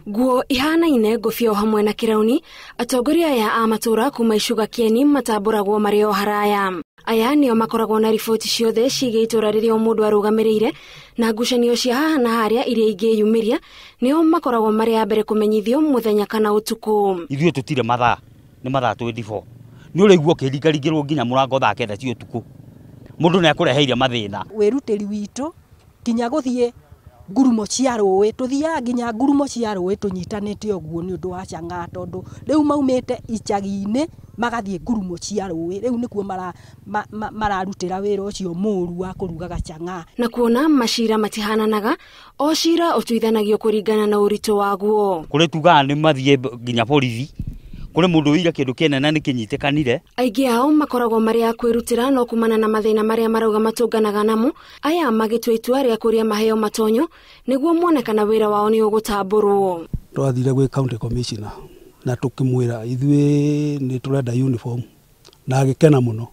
Nguo ihanaine, ngũbia o hamwe na kĩrauni, atongoria aya a matũra kuma Icuga Kĩeni matambũragwo marĩ o haraya. Aya nĩo makoragwo na riboti ciothe ciĩgiĩ itũra rĩrĩa o mũndũ arũgamĩrĩire, na ngucanio cia haha na harĩa iria ingĩyumĩria nĩo makoragwo marĩ a mbere kũmenyithio mũthenya kana ũtukũ. Ithuĩ tũtirĩ mathaa, nĩ mathaa 24. Nĩ ũraigua ũkĩringaringĩrwo nginya mũrango thaa 9 cia ũtukũ, mũndũ nĩ akũreheire mathĩna. Wĩrutĩri witũ nginya gũthiĩ ngurumo cia rũĩ, tũthiaga nginya ngurumo cia rũĩ tũnyitanĩte ũguo nĩ ũndũ wa chang'aa, tondũ rĩu maumĩte icagi-inĩ magathiĩ ngurumo cia rũĩ, rĩu nĩkuo mararutĩra wĩra ũcio mũru wa kũrugaga chang'aa. Na kuona macira matihananaga, o cira ũtuithanagio kũringana na ũritũ waguo. Kũrĩ tugaga nĩ mathiĩ nginya borithi, kũrĩ mũndũ ũire kĩndũ kĩnene na nĩkĩnyitĩkanire. Aingĩ ao makoragwo marĩ a kwĩrutĩra, no kumana na mathĩna marĩa marauga matũnganaga namo, aya magĩtua itua rĩa kũria maheo matonyo nĩguo mone kana wĩra wao nĩ ũgũtambũrwo. Twathire gwĩ county commissioner na tũkĩmwĩra ithuĩ nĩ tũrenda uniform, na agĩkena mũno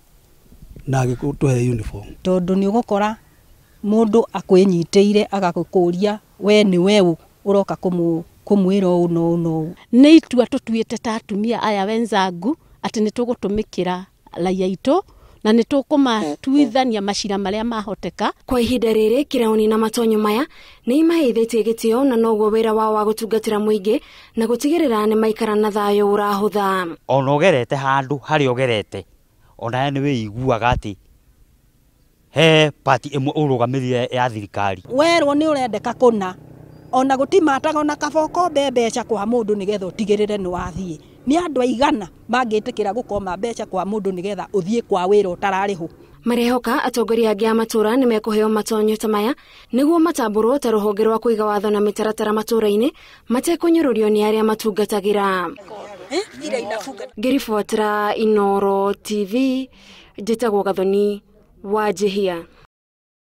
na agĩtũhe uniform. Tondũ nĩ ũgũkora mũndũ akwĩnyitĩire agagũkũria we nĩ we ũ ũroka kũmwĩra ũũ na ũũ na ũũ. Nĩ itua tũtuĩte ta atumia aya wenzangu atĩ nĩ tũgũtũmĩkĩra raia aitũ na nĩ tũkũmatuithania macira marĩa mahoteka. Kwa ihinda rĩrĩ kĩrauni na matonyo maya nĩ imaheithĩtie gĩtĩo, na noguo wĩra wao wa gũtungatĩra mũingĩ na gũtigĩrĩra nĩ maikara na thayũ ũrahũtha. Ona ũgerete handũ harĩa ũgerete, ona nĩ wĩiguaga atĩ he party ĩmwe ũrũgamĩrĩire ya thirikari. Werwo nĩ ũrendeka kũna, ona gũtimataga ona kaba ũkombe mbeca kwa mũndũ nĩgetha ũtigĩrĩre nĩ wathiĩ. Nĩ andũ aigana mangĩtĩkĩra gũkomba mbeca kwa mũndũ nĩgetha ũthiĩ kwa wĩra ũtararĩhwo. Marehoka atongoria angĩ a matũra nĩ mekũheo matonyo ta maya nĩguo matambũrwo ta rũhonge rwa kũiga watho na mĩtaratara matũra-inĩ matekũnyũrũrio nĩ arĩa matungatagĩra. Ngĩribotera Inooro TV, njĩtagwo Gathoni Wanjihia.